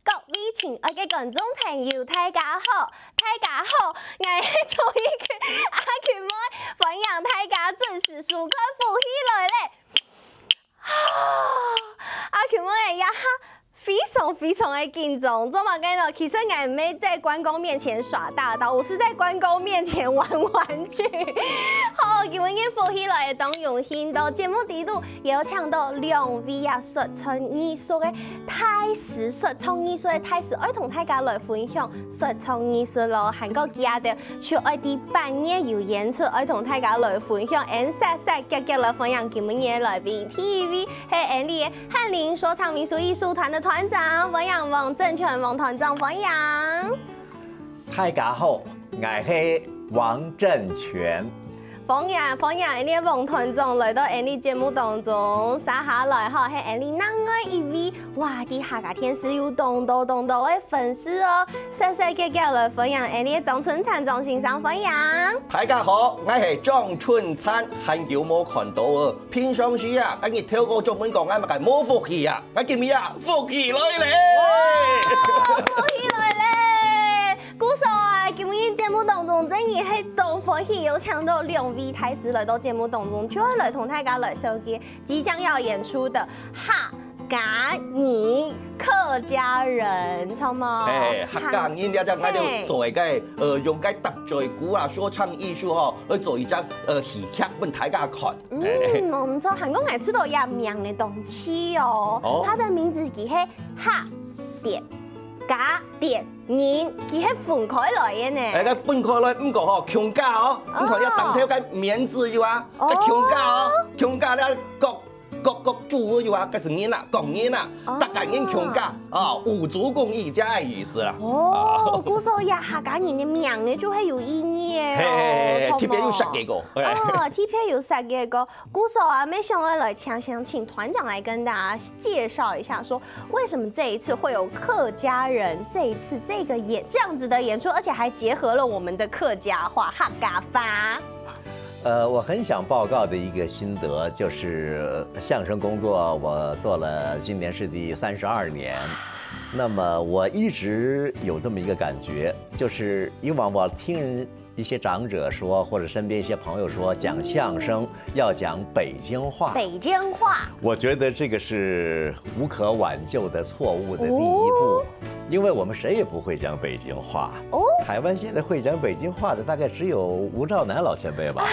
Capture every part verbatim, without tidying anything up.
各位親愛个觀眾朋友，大家好，大家好，𠊎係綜藝圈阿琴妹，歡迎大家準時收看《福氣來了》。阿琴妹這下非常非常的緊張，做麼个呢？其實𠊎毋係在關公面前耍大刀，我是在關公面前玩玩具。好，今日《福氣來了》當榮幸到節目底肚 邀請到兩位啊，說唱藝術个大師，說唱藝術个大師，愛同大家來分享說唱藝術咯。還過佢兜就愛在八月有演出，愛同大家來分享。𫣆煞煞遽遽來歡迎今晡日个來賓，第一位係𫣆俚个翰林說唱民俗藝術團个團長，歡迎王正權王團長，歡迎。 大家好，𠊎係王正權。歡迎，歡迎𫣆俚个王團長來到𫣆俚節目當中。續下來吼，係𫣆俚另外一位，哇，在客家電視有當多當多个粉絲哦，煞煞遽遽來歡迎𫣆俚个張春燦張先生，歡迎。大家好，𠊎係張春燦，還久無看到哦。 平常時啊，𠊎日頭哥專門講𠊎麼个無福氣啊，𠊎今日啊，福氣來了！哇，福氣來了！故所啊，今日節目當中真个係當歡喜，有請到兩位大師來到節目當中，就愛來同大家來紹介即將要演出个客家人、客家人，著無？嘿，客家人，這隻𠊎就做一個，呃，用該搭嘴鼓啊，說唱藝術吼，來做一隻，呃，喜劇分大家看。 嗯，毋錯，還過𠊎知道這名个東西哦，哦。它的名字佢係客店、家店、人，佢係分開來个呢。哎，該分開來，毋過吼，共下哦，你看這當頭个名字有啊，哦。該共下哦，共下了，各，各，各主有啊，該係人啊，各人啊，哦。大家人共下啊，五足共一家个意思啦。哦，故所這客家人个名个就係有意義个哦，嘿，嘿，嘿，著無？特別有設計過，嘿。哦，特別有設計過。 故所啊，乜想愛來請，想請團長來跟大家介紹一下，說為什麼這一次會有客家人這一次這個演，這樣子的演出，而且還結合了我們的客家話、客家話。呃，我很想報告的一個心得就是，呃，相聲工作我做了，今年是第三十二年。那麼我一直有這麼一個感覺，就是以往我聽 一些長者說，或者身邊一些朋友說，講相聲要講北京話。北京話。我覺得這個是無可挽救的錯誤的第一步，哦。因為我們誰也不會講北京話。哦。台灣現在會講北京話的大概只有吳兆南老前輩吧。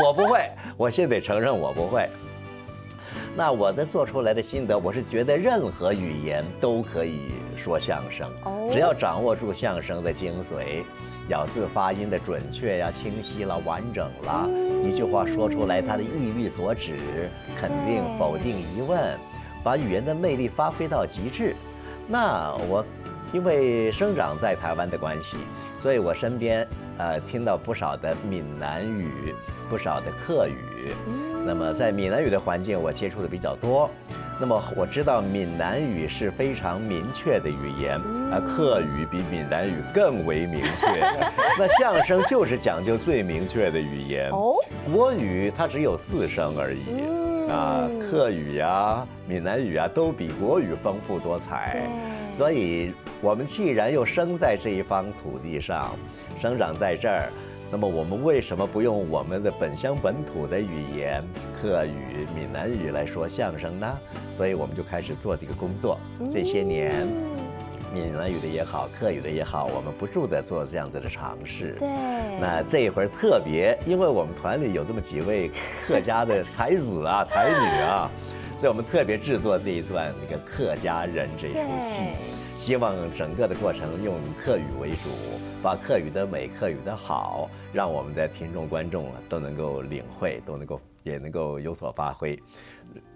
我不會，我現在承認我不會。 那我的做出來的心得，我是覺得任何語言都可以說相聲，哦。只要掌握住相聲的精髓，咬字發音的準確呀、清晰啦、完整啦，嗯。一句話說出來，它的意欲所指，肯定、對。否定、疑問，把語言的魅力發揮到極致。那我因為生長在台灣的關係，所以我身邊，呃，聽到不少的閩南語，不少的客語。嗯。那麼在閩南語的環境，我接觸的比較多。那麼我知道閩南語是非常明確的語言，嗯。啊，客語比閩南語更為明確。那相聲就是講究最明確的語言。哦。國語它只有四聲而已。嗯。啊，客語啊， 閩南語啊，都比國語豐富多彩。對。所以我們既然又生在這一方土地上，生長在這兒，那麼我們為什麼不用我們的本鄉本土的語言，客語、閩南語來說相聲呢？所以我們就開始做這個工作。嗯。這些年，閩南語的也好，客語的也好，我們不住地做這樣子的嘗試。對。那這一回兒特別，因為我們團裡有這麼幾位客家的才子啊、才女啊， 所以我們特別製作這一段那個客家人這一齣戲，對。希望整個的過程用客語為主，把客語的美、客語的好，讓我們的聽眾、觀眾啊都能夠領會，都能夠也能够有所发挥。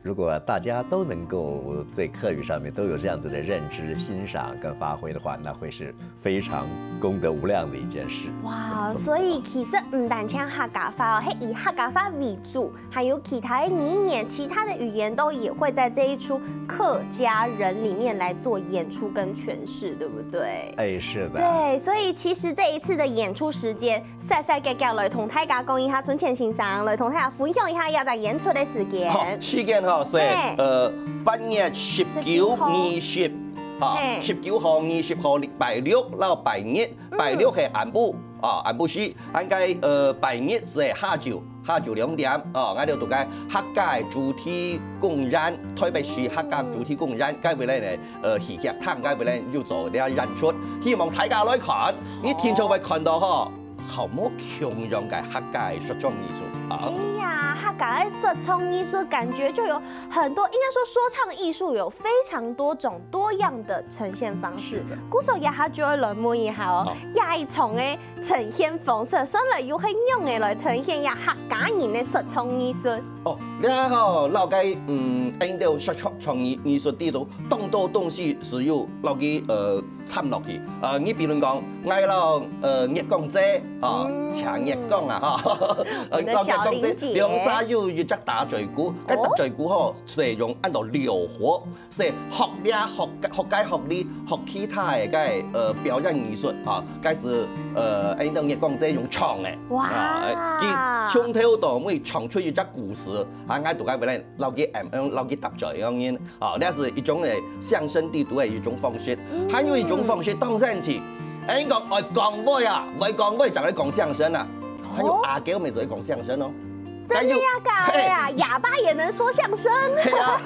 如果大家都能够对客语上面都有这样子的认知、欣赏跟发挥的话，那会是非常功德无量的一件事。哇，所以其实毋單淨客家話哦，係以客家話為主，還有其他的語言，其他的語言都也會在這一齣客家人裡面來做演出跟詮釋，對不對？哎，是的。對，所以其實這一次的演出時間， 細細个个來同大家講一下，春前先生來同大家分享一下這隻演出个時間。好，時間吼係呃八月十九、二十，哈，十九號、二十號禮拜六摎拜日，拜六係暗晡啊，暗晡時，恁个呃拜日係下晝，下晝兩點啊，𠊎兜在該客家个主題公園，台北市客家主題公園，該位呢呃戲劇廳該位呢有做這演出，希望大家來看，你定著會看著吼。 好無共樣个客家个說唱藝術啊。哎呀，客家个說唱藝術感覺就有很多，應該說說唱藝術有非常多種多樣的呈現方式。故所這下就愛來問一下哦，這一種个呈現方式，算來又係仰仔來呈現這客家人个說唱藝術？哦，這吼，老个嗯，恁兜說唱藝藝術裡肚，當多東西係有老个呃 摻落去。呃，你比如講，𠊎摎呃月光姐，啊，赤月光啊，哈，摎月光姐，兩儕有一隻打嘴鼓，該打嘴鼓吼，係用恁樣撩和，係學這學學該學哩，學其他个該呃表演藝術啊，該係呃，恁樣月光姐用唱个，哇，佢從頭到尾唱出一隻故事，啊，𠊎都該為了摎佢嗯，摎佢搭嘴樣人。 哦，這係一種个相聲裡肚个一種方式，還有一種方式當神奇，哎，講愛講話啊，愛講話正來講相聲啊，還有阿狗乜做講相聲哦。真个呀，假个呀？啞巴也能說相聲？係啊，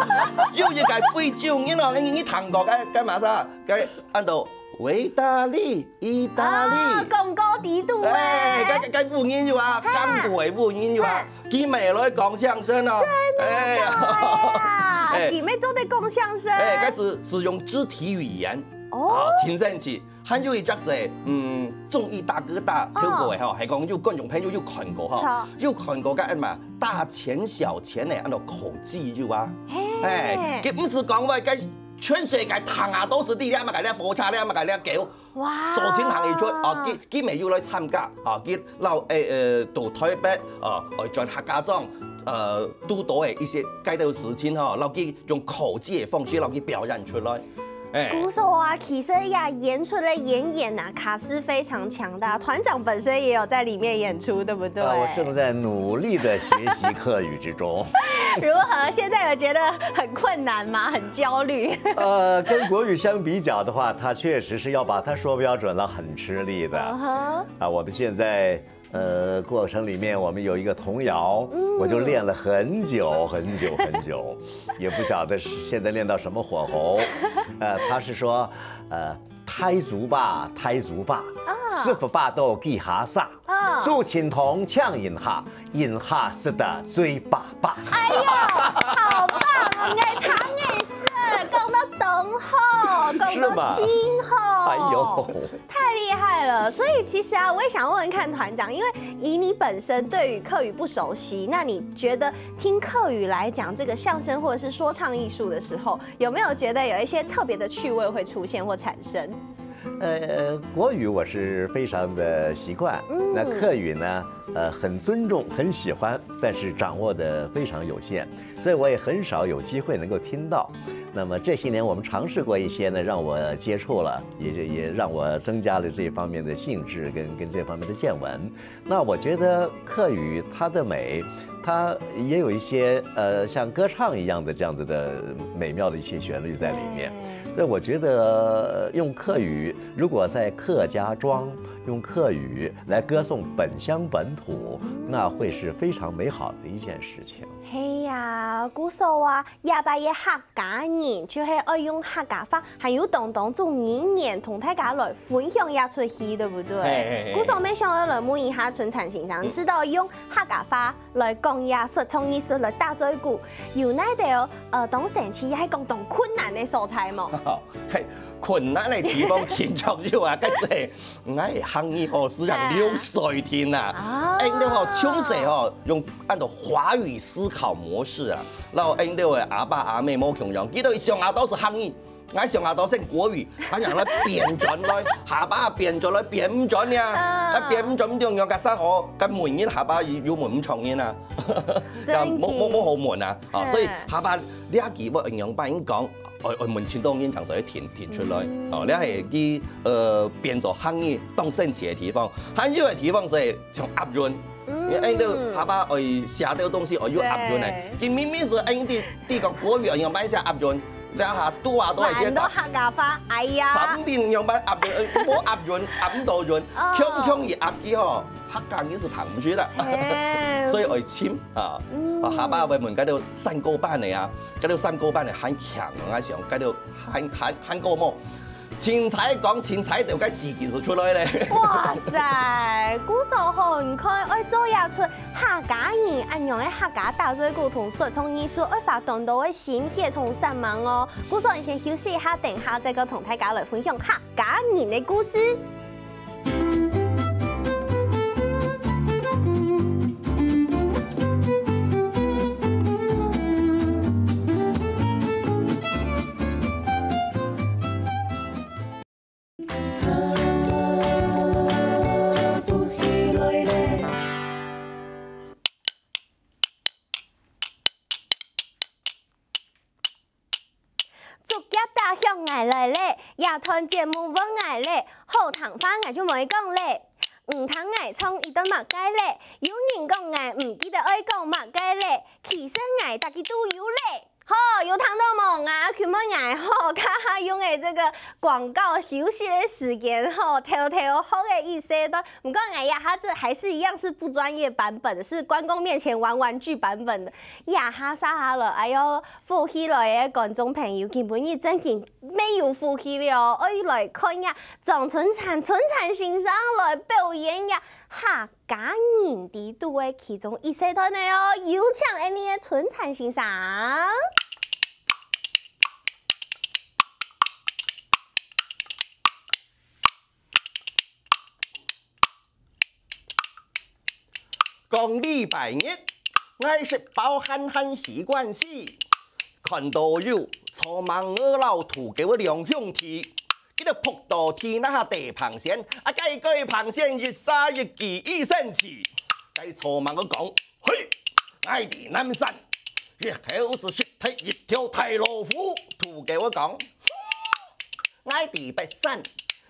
有一個非洲人哦，你你聽過該該麼儕？該安到維達利，意大利，講古裡肚个，哎，該該婦人有啊，講古个婦人有啊。 佢乜來講相聲哦。真个啊？佢乜做得講相聲？哎，該係使用肢體語言，哦，真神奇。還有一隻係，嗯，綜藝大哥大，聽過个吼，還講有觀眾朋友有看過吼，有看過个嘛，大錢小錢个，安到口技有啊。哎，佢毋係講話，該全世界聽啊都係你，你嘛該你火車，你嘛該你狗。 哇！做盡行一出，哦，佢佢乜有來參加，哦，佢摎誒誒到台北，哦，愛轉客家庄，呃，堵到个一些該兜事情吼，摎佢用口技个方式摎佢表演出來，哎。故所啊，其實呀，演出个演員啊，卡司非常強大，團長本身也有在裡面演出，對不對？啊，我正在努力的學習客语之中。如何？现在有觉得很困难吗？很焦虑？呃，跟国语相比较的话，他确实是要把它说标准了，很吃力的。啊，我们现在呃过程里面，我们有一个童谣，我就练了很久很久很久，也不晓得是现在练到什么火候。呃，他是说，呃，太祖吧，太祖吧，师傅把到几下杀。 做青铜抢银下，银下食得最饱饱。哎呦，好棒哦！你看唐女士讲得懂吼，讲得清吼。哎呦，太厉害了！所以其实啊，我也想问问看团长，因为以你本身对于客语不熟悉，那你觉得听客语来讲这个相声或者是说唱艺术的时候，有没有觉得有一些特别的趣味会出现或产生？ 呃，国语我是非常的习惯，那客语呢，呃，很尊重，很喜欢，但是掌握的非常有限，所以我也很少有机会能够听到。那么这些年我们尝试过一些呢，让我接触了，也就也让我增加了这方面的兴致跟跟这方面的见闻。那我觉得客语它的美，它也有一些呃像歌唱一样的这样子的美妙的一些旋律在里面。所以我觉得用客语，如果在客家庄用客语来歌颂本乡本土，那会是非常美好的一件事情。嘿呀，古所啊，也把也客家人就系爱用客家话，还有当当种语言同大家来分享一出去，对不对？古所没想要来问一下春产先生，知道用客家话来讲用這說唱藝術來打嘴鼓，有哪兜呃當神奇，也係講當困難个所在無？嘿，困難个地方其實有啊，但是𠊎个客語吼，係講流水定啊。啊。𠊎兜吼，從細吼，用安到華語思考模式啊，然後𠊎兜个阿爸阿姆無共樣，佢兜上下都係客語。 𠊎上下都係國語，佢人來變轉來，下把變轉來變毋轉呀，啊。啊變毋轉毋中央个啥好，該問人下把有有問毋著人啊，真个。也無無無好問啊，啊，嗯。所以下把這句愛仰般講，愛愛問盡多人正做得聽聽出來，嗯。哦，這係佢呃變做客語當神奇个地方，還有个地方係像押韻，嗯。因為𠊎兜下把愛寫兜東西愛有押韻个，對。佢明明係𠊎兜知講國語愛仰般寫押韻， 這下拄啊都係寫，反到客家話，哎呀。三點樣般押韻，呃，無押韻，押毋到韻，哦。強強一押佢吼，客家人係聽毋出啦。嘿。所以愛尋啊，嗯。啊，下把會問該兜山歌班个啊，該兜山歌班个還強啊，想該兜還還還過無？凊彩講，凊彩就該四句就出來咧。哇塞，故所吼，你看愛做這齣客家人恁樣个客家打嘴鼓同說唱藝術，愛花當多个心血同煞猛哦。 故所，先休息一下，等下再過同大家來分享客家人个故事。竹夾打響𠊎來咧，這段節目換𠊎咧，好聽話𠊎就毋會講咧。毋聽𠊎唱一段麼个咧，有人講𠊎毋記得愛講麼个咧，其實𠊎逐句都有咧。吼，有聽到無？𠊎阿Q問𠊎吼，剛剛用个這個廣告休息的時間吼，偷偷學个一些段。毋過𠊎這下子還是一樣是不專業版本的，是關公面前玩玩具版本的。這下煞下了，哎喲， 福氣來个觀眾朋友，今晡日正經乜有福氣了哦！愛來看呀，張春燦，春燦先生來表演呀，客家人知肚个其中一小段个哦，有請𠊎俚个春燦先生。 講禮拜日，𠊎食飽閒閒去逛市，看到有草蜢仔摎土狗仔兩兄弟，佢兜仆到地那下地平線，啊，該該平線一儕一句一生氣，該草蜢仔講：「嘿，𠊎在南山，一口就食忒一條大老虎。」土狗仔講： 「𠊎在北山，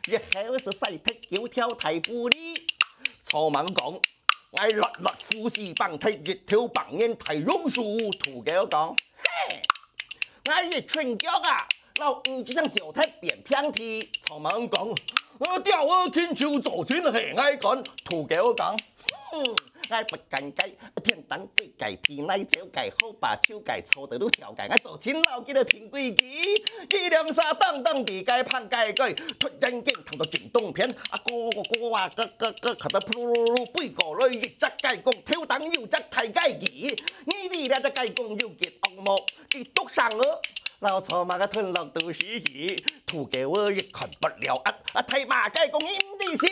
一口就食忒九條大狐狸。」草蜢講：「𠊎落落虎屎放忒一條百年大榕樹。」土狗講：「嘿，𠊎一伸腳啊，摎五支槍燒忒變平地。」草蜢講：「呃，鳥仔緊就做陣係𠊎趕。」土狗講：「哼， 𠊎不干該，天頂飛該，地泥走該，好把手該，坐得都跳該，𠊎做親老佢兜定規矩。」佢兩儕當當在該拚該該，突然間聽到震動片，啊，咯咯咯啊，咯咯咯，看到噗嚕嚕嚕飛過來一隻雞公，頭頂有隻大雞耳。你為這隻雞公有結惡無？佢毒生哦！摎草蜢仔吞落肚屎去。土狗仔一看不了啊，啊，大罵雞公你毋知死！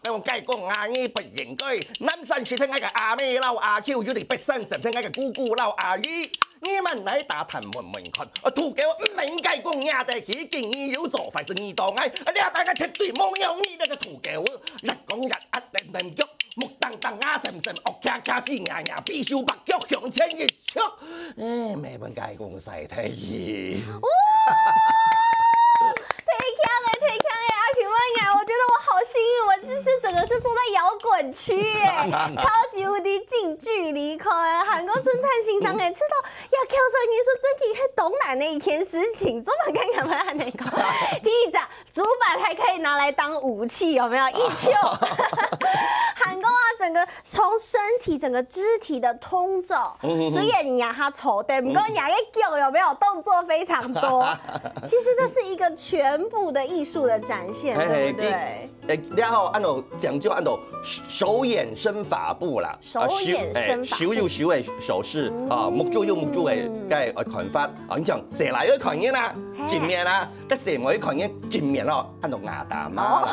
𠊎講雞公啊，你不應該，南山食忒𠊎个阿姆摎阿舅，又在北山食忒𠊎个姑姑摎阿姨。你們來打探問問看，啊，土狗毋免雞公惹得起，今日有做壞事你當𠊎，啊，這擺𠊎絕對無鳥你這隻土狗。越講越閼，連連腳，目瞪瞪啊，閃閃，惡擎擎，死硬硬，比手畫腳向前一 笑，哎，乜分雞公使忒去。哦，忒強了，忒強了，阿Q問啊，我覺得我好幸運，我這是整個是坐在搖滾區耶，超級無敵近距離看，還過春燦先生哎，知道要Q聲音是真的是當難的一件事情，怎麼剛剛恁樣講？第一隻， 竹板還可以拿來當武器，有沒有？一球。還過啊，整個从身体整个肢体的动作，虽然你让他丑，对，不过你那个脚有没有动作非常多？其实这是一个全部的艺术的展现，对不对？哎，你好，按照讲究按照手眼身法步啦，手眼身法步，手有手的手势啊，目珠有目珠的个看法啊，你像谁来要看见啦，正面啦，个谁没看见正面咯，按照牙打嘛，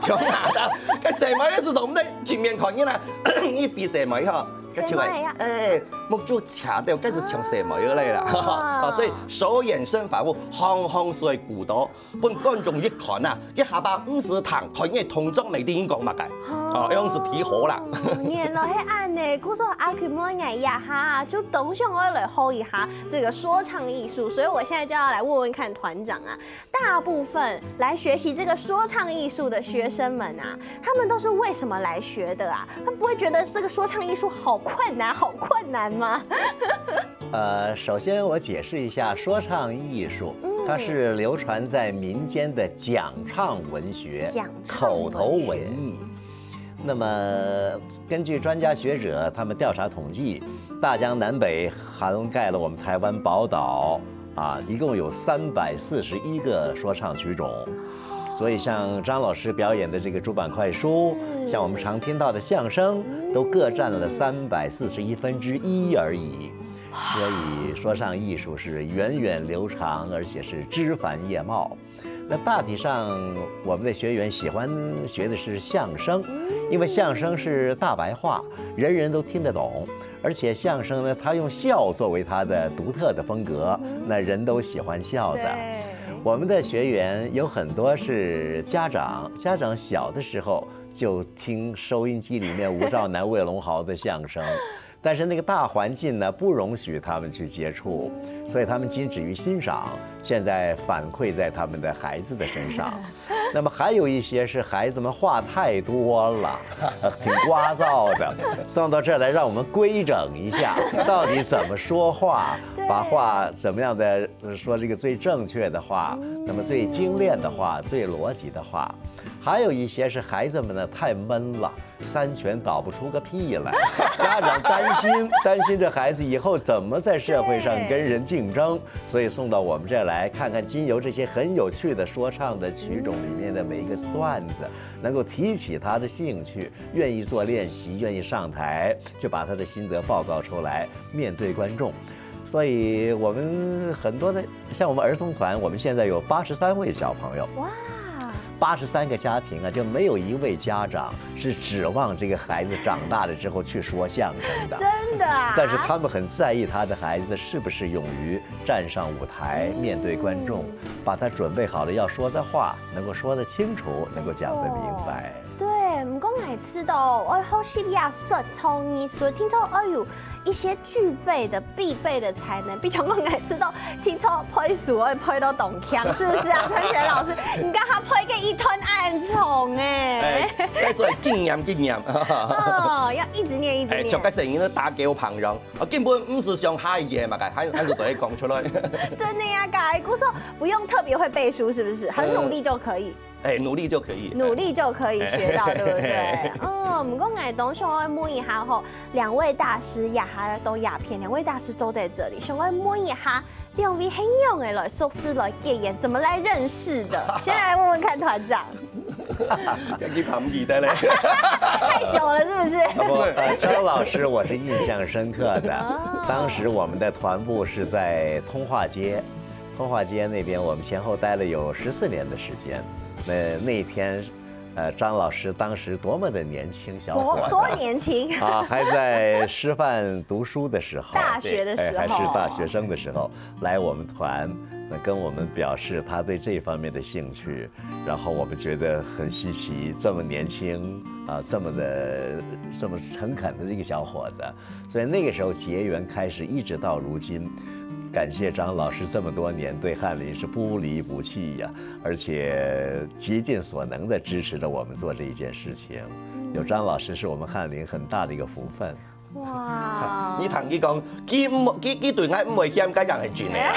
用牙打，个谁没是懂得正面看见啦，你比谁没哈。 个就係，哎，目珠斜掉，跟住像細妹个啦，啊，所以手眼身法步，行行所以鼓到，分觀眾一看啊，一下把五十堂看个動作，每定講嘛个，哦，用是提火啦。原來係恁呢，故所阿群妹𠊎一下就當想愛來學一下這個說唱藝術，所以我現在就要來問問看團長啊，大部分來學習這個說唱藝術的學生們啊，他們都是為什麼來學的啊？他們不會覺得這個說唱藝術好困難，好困難嗎？呃，首先我解释一下说唱艺术，它是流传在民间的讲唱文学、讲唱文学口头文艺。那么，根据专家学者他们调查统计，大江南北涵盖了我们台湾宝岛啊，一共有三百四十一个说唱曲种。所以，像张老师表演的这个竹板快书，像我们常听到的相声，都各占了三百四十一分之一而已。所以，说唱艺术是源远流长，而且是枝繁叶茂。那大体上，我们的学员喜欢学的是相声，因为相声是大白话，人人都听得懂。而且相声呢，它用笑作为它的独特的风格，那人都喜欢笑的。我们的学员有很多是家长，家长小的时候就听收音机里面吴兆南、魏龙豪的相声。但是那个大环境呢，不容许他们去接触，所以他们仅止于欣赏，现在反馈在他们的孩子的身上。那么还有一些是孩子们话太多了，挺聒噪的，送到这儿来让我们规整一下，到底怎么说话，把话怎么样的说这个最正确的话，那么最精炼的话，最逻辑的话。还有一些是孩子们呢太闷了，三拳倒不出个屁来。家长担心，担心这孩子以后怎么在社会上跟人竞争，所以送到我们这儿来看看，经由这些很有趣的说唱的曲种里面的每一个段子，能够提起他的兴趣，愿意做练习，愿意上台，就把他的心得报告出来，面对观众。所以我们很多的，像我们儿童团，我们现在有八十三位小朋友。哇！八十三个家庭啊，就没有一位家长是指望这个孩子长大了之后去说相声的。真的啊？但是他们很在意他的孩子是不是勇于站上舞台，面对观众，把他准备好了要说的话能够说得清楚，能够讲得明白。对，不过每次都，哎，好喜欢说唱艺术，听说，哎呦，一些具备的、必备的才能，比方讲，每次都听说拍手会拍到懂腔，是不是啊？陈雪老师，你刚刚拍个一团暗虫哎。哎，该说经验经验。哦，要一直念一直哎，念。像个声音都打给我旁人，啊，根本不是想下一个嘛，还还是对讲出来。真的呀，改故说不用特别会背书，是不是？很努力就可以。哎，努力就可以。努力就可以学到，对不对？哦，不过我当想要问一下吼，两位大师呀，还都雅片，两位大师都在这里，想要问一下，两位很勇的来熟识来结缘，怎么来认识的？先来问问看团长。要去旁记得嘞。太久了，是不是？不，呃，张老师我是印象深刻的。当时我们的团部是在通化街，通化街那边，我们前后待了有十四年的时间。那那一天，呃，张老师当时多么的年轻小伙子啊，多多年轻，啊，还在师范读书的时候，大学的时候，哎，还是大学生的时候来我们团，那跟我们表示他对这方面的兴趣，然后我们觉得很稀奇，这么年轻啊，这么的这么诚恳的一个小伙子，所以那个时候结缘开始，一直到如今。感谢张老师这么多年对翰林是不离不弃呀，而且极尽所能的支持着我们做这一件事情。有张老师是我们翰林很大的一个福分。哇！你听佢讲，佢毋佢佢对我毋会嫌，该样系真个啊。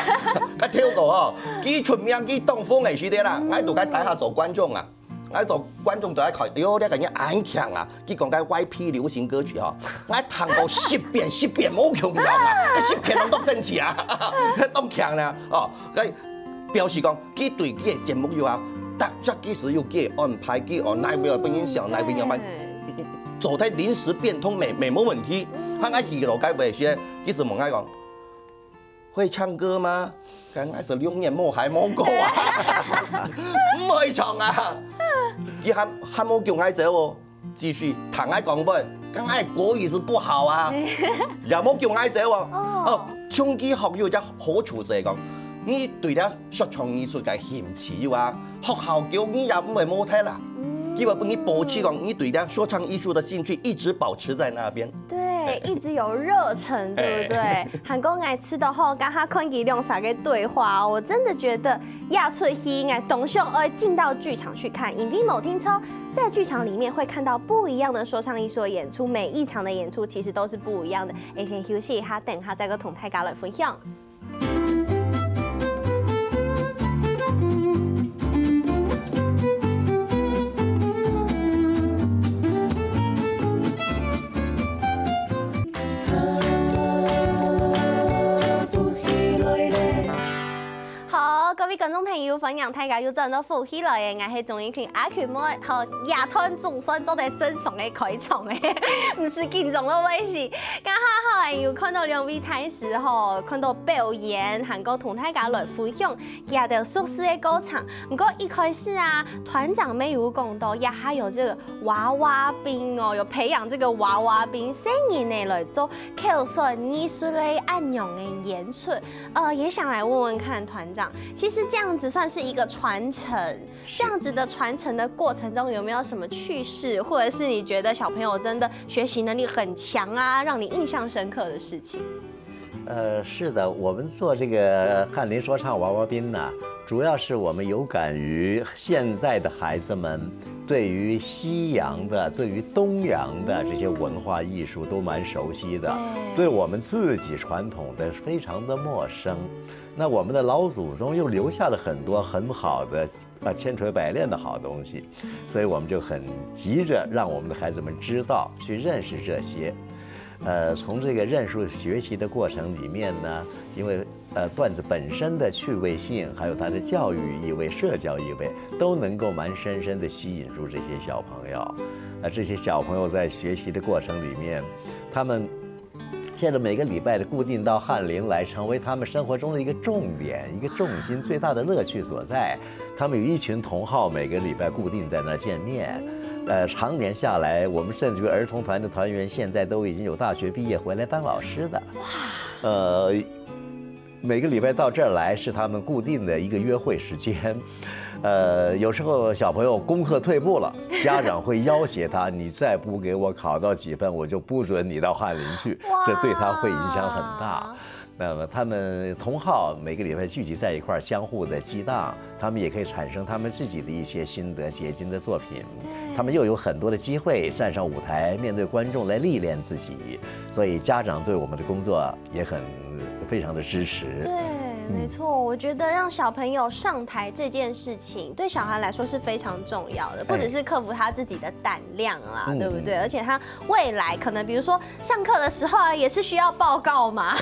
佢跳过吼，佢出名佢当红个时代啦，我都该台下做观众啊。𠊎做觀眾都愛看，哎喲，這個人恁強啊！佢講个Y P流行歌曲吼，𠊎聽過十遍、十遍無共樣啊，十遍攏當生趣啊，當強啦！哦，該表示講，佢對佢个節目有啊，逐隻佢係有佢个安排，佢哦哪位分人笑，哪位有嘛，做得臨時變通，沒沒無問題。啊𠊎去到該位時，佢係問𠊎講，會唱歌嗎？剛開始六年冇還冇夠啊，毋會唱啊！佢還還無叫𠊎走哦，繼續聽𠊎講話，講𠊎國語係不好啊，也無叫𠊎走哦。哦，從佢學有隻好處係講，你對這說唱藝術个興趣有啊，學校教你也毋會無忒啦。佢會分你保持講，你對這說唱藝術个興趣一直保持在那邊。對，一直有熱忱，對不對？還過𠊎試著吼，剛剛看佢兩儕个對話，我真的覺得這齣戲𠊎當想愛進到劇場去看，因為無定著在劇場裡面會看到不一樣的說唱藝術的演出，每一場的演出其實都是不一樣的。𠊎先休息一下，等一下再過同大家來分享。 好，各位觀眾朋友，歡迎大家又轉到福氣來了，𠊎係鍾怡君阿君妹。好，這段總算做得正常个開場了，毋使緊張到會死。 剛好好，有看到兩位大師吼，看到表演，還過同大家來分享佢兜熟事个過程。毋過一開始啊，團長乜有講到，這下有這個娃娃兵哦，有培養這個娃娃兵，細人仔來做口說藝術个恁樣个演出。呃，也想來問問看團長，其實這樣子算是一個傳承，這樣子的傳承的過程中，有沒有什麼趣事，或者是你覺得小朋友真的學習能力很強啊，讓你印象深刻的事情？呃，是的，我们做这个翰林说唱娃娃兵呢，主要是我们有感于现在的孩子们对于西洋的、对于东洋的这些文化艺术都蛮熟悉的，对我们自己传统的非常的陌生。那我们的老祖宗又留下了很多很好的 啊，千锤百炼的好东西，所以我们就很急着让我们的孩子们知道，去认识这些。呃，从这个认识学习的过程里面呢，因为呃段子本身的趣味性，还有它的教育意味、社交意味，都能够蛮深深的吸引住这些小朋友。那这些小朋友在学习的过程里面，他们 现在每个礼拜的固定到翰林来，成为他们生活中的一个重点，一个重心，最大的乐趣所在。他们有一群同好，每个礼拜固定在那儿见面。呃，常年下来，我们甚至于儿童团的团员现在都已经有大学毕业回来当老师的。呃，每个礼拜到这儿来是他们固定的一个约会时间。呃，有时候小朋友功课退步了，家长会要挟他：“你再不给我考到几分，我就不准你到翰林去。”这对他会影响很大。那么他们同好每个礼拜聚集在一块儿，相互的激荡，他们也可以产生他们自己的一些心得、结晶的作品。他们又有很多的机会站上舞台，面对观众来历练自己。所以家长对我们的工作也很非常的支持。对，没错，我觉得让小朋友上台这件事情，对小孩来说是非常重要的，不只是克服他自己的胆量啦，对不对？而且他未来可能，比如说上课的时候啊，也是需要报告嘛，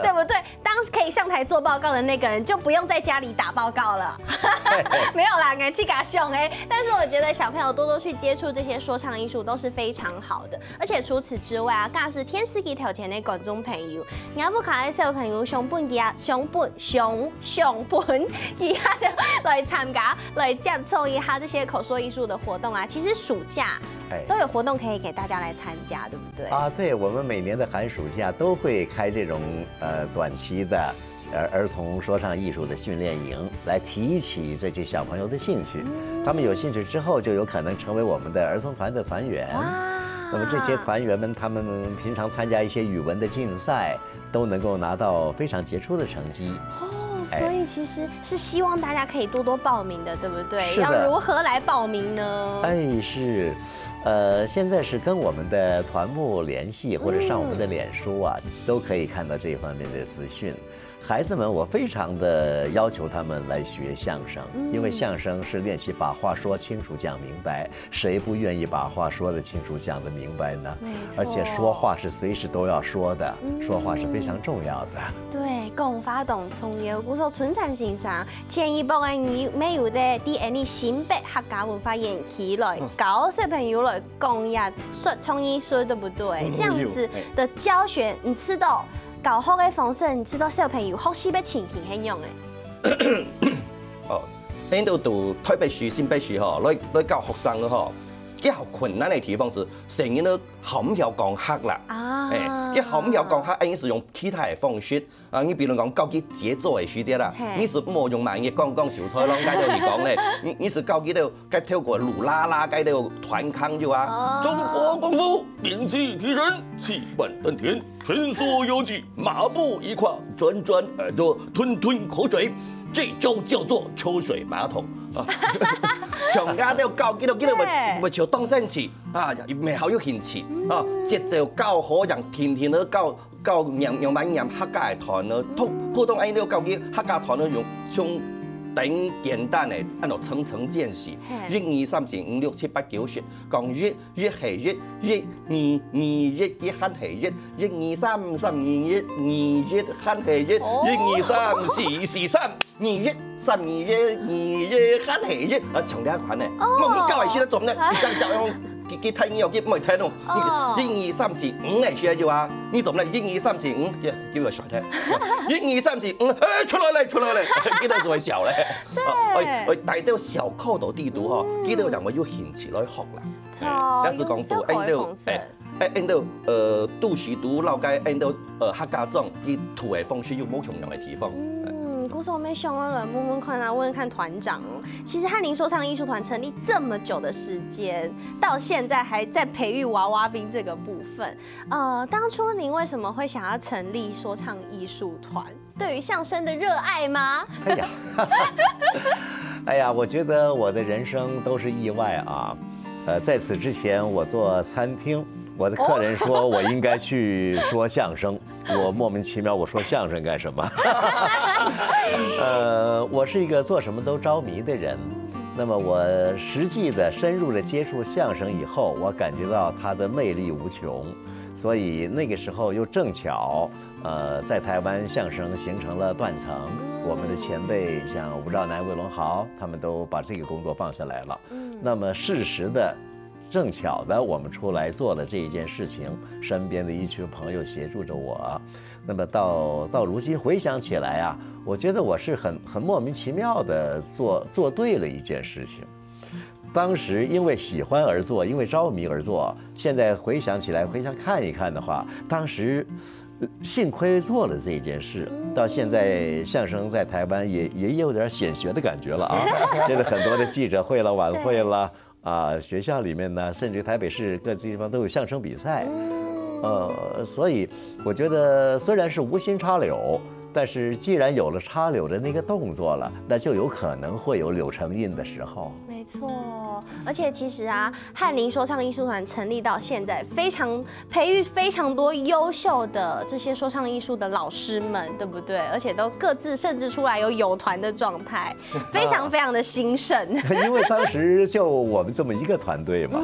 对不对？当可以上台做报告的那个人，就不用在家里打报告了。没有啦，我自家想哎，但是我觉得小朋友多多去接触这些说唱艺术都是非常好的。 而且除此之外啊，假使電視機頭前个觀眾朋友，若屋下个小朋友想分佢啊，想分想想分佢啊來參加，來接觸一下這些口說藝術的活動啊，其實暑假都有活動可以給大家來參加，對不對？啊，对，我们每年的寒暑假都会开这种呃短期的儿儿童说唱艺术的训练营，来提起这些小朋友的兴趣。他们有兴趣之后，就有可能成为我们的儿童团的团员。那么这些团员们，他们平常参加一些语文的竞赛，都能够拿到非常杰出的成绩。哦，所以其实是希望大家可以多多报名的，对不对？是的。要如何来报名呢？哎，是，呃，现在是跟我们的团部联系，或者上我们的脸书啊，都可以看到这方面的资讯。孩子们，我非常的要求他们来学相声，因为相声是练习把话说清楚、讲明白，谁不愿意把话说得清楚、讲得明白呢？没错而且说话是随时都要说的，说话是非常重要的。对，讲话当重要。故所春山先生，前一步个你没有在D N E新北客家文化园区来教小朋友来讲呀，说创意书，对不对？这样子的教学，你知道教学的方式，你知道小朋友学习的情形是样的。哦，恁到到台北市、新北市吼，來來教學生个吼，佢好困難个地方是，細人仔好毋曉講客啦。啊哎，佢好毋曉講客，哎，你是用其他个方式。啊，你比如講教佢節奏个時節啦嘿，你是莫用慢个講講笑菜咯，該就係講咧，你你是教佢兜該透過嚕啦啦該兜團康就啊，哦中國功夫，引气提神，气满丹田，伸缩腰际，马步一跨，转转耳朵，吞吞口水，这招叫做抽水马桶啊。像該兜教佢兜，佢兜嘿會會就當生趣啊，也好有興趣啊，節奏教好，讓天天都教 教仰仰般念客家个團呢，普普通恁樣教佢客家團呢，用像等簡單个，按照層層建設，嘿一二三四五六七八九十，講一，一係一，一二二一，一還係一，一二三三二一，二一還係一，哦一二三四四三二一，三二一，二一還係一，啊，像這款个，哦莫你教个時節做呢，你教教用佢佢聽你又佢毋會聽哦，哦你一二三四五个時節就啊，你做呢？一二三四五，叫叫佢曉得。一二三四五，哎，出來咧，出來咧，佢兜就會曉咧。對哦，哎，哎，帶到小口到地肚吼，佢兜人會有興趣來學啦。錯哎，也是講到用小口的方式哎，哎，哎，哎，呃，都市都老街，哎，都呃客家庄，佢圖个方式又無共樣个地方。嗯，故所我们想要来问问看啊，问问看团长哦。其实翰林说唱艺术团成立这么久的时间，到现在还在培育娃娃兵这个部分。呃，当初您为什么会想要成立说唱艺术团？对于相声的热爱吗？哎呀，哎呀，我觉得我的人生都是意外啊。呃，在此之前，我做餐厅，我的客人说我应该去说相声，我莫名其妙，我说相声干什么？呃，我是一个做什么都着迷的人。那么我实际的深入的接触相声以后，我感觉到它的魅力无穷，所以那个时候又正巧，呃，在台湾相声形成了断层。我们的前辈像吴兆南、魏龙豪，他们都把这个工作放下来了。那么适时的，正巧的，我们出来做了这一件事情，身边的一群朋友协助着我。那么到到如今回想起来啊，我觉得我是很很莫名其妙的做做对了一件事情。当时因为喜欢而做，因为着迷而做，现在回想起来，回想看一看的话，当时。呃幸亏做了这件事，到现在相声在台湾也也有点显学的感觉了啊。现在很多的记者会了、晚会了啊，学校里面呢，甚至台北市各地地方都有相声比赛。呃，所以我觉得虽然是无心插柳，但是既然有了插柳的那个动作了，那就有可能会有柳成荫的时候。没错，而且其实啊，翰林说唱艺术团成立到现在，非常培育非常多优秀的这些说唱艺术的老师们，对不对？而且都各自甚至出来有友团的状态，非常非常的兴盛。因为当时就我们这么一个团队嘛，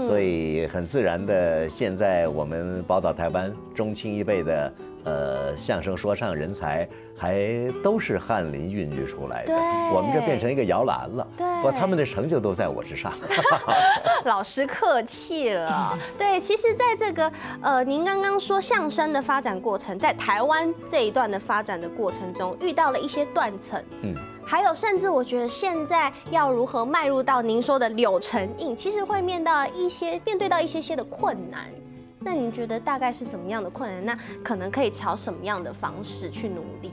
所以很自然的，现在我们宝岛台湾中青一辈的呃相声说唱人才。还都是翰林孕育出来的，对我们这变成一个摇篮了。对不过他们的成就都在我之上。老师客气了。对，其实，在这个呃，您刚刚说相声的发展过程，在台湾这一段的发展的过程中，遇到了一些断层，嗯，还有甚至我觉得现在要如何迈入到您说的柳成荫，其实会面到一些面对到一些些的困难。那您觉得大概是怎么样的困难？那可能可以朝什么样的方式去努力？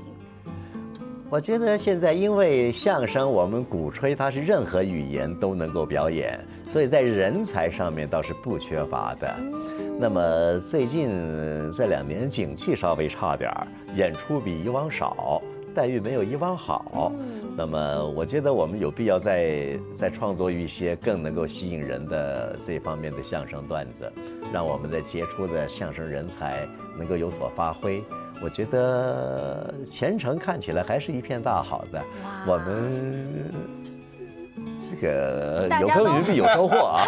我觉得现在因为相声，我们鼓吹它是任何语言都能够表演，所以在人才上面倒是不缺乏的。那么最近这两年景气稍微差点儿，演出比以往少，待遇没有以往好。那么我觉得我们有必要再再创作一些更能够吸引人的这方面的相声段子，让我们的杰出的相声人才能够有所发挥。我觉得前程看起来还是一片大好的。哇我们这个大家都有耕耘必有收获啊。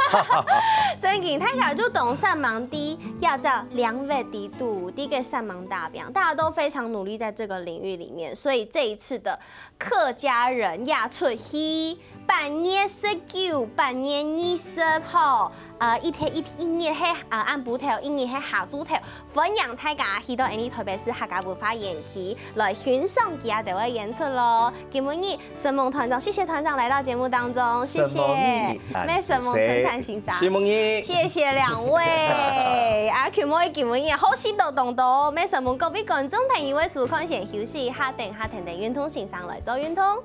真个，大家就當煞猛在這隻領域裡肚，這个煞猛打拚，大家都非常努力在這個領域裡面，所以這一次的客家人演出戲，八月十九、八月二十號，呃，一天一一日係呃暗晡頭，一日係下晝頭，歡迎大家去到𫣆俚台北市客家文化園區來欣賞佢兜个演出咯。今晡日 沈蒙團長，謝謝團長來到節目當中，謝謝。沈蒙你，乜沈蒙陳燦先生，沈蒙你。謝謝兩位。啊，今晡日今晡日好戲多當多，乜沈蒙各位觀眾朋友个收看先休息一下，等下等等運動先生來做運動。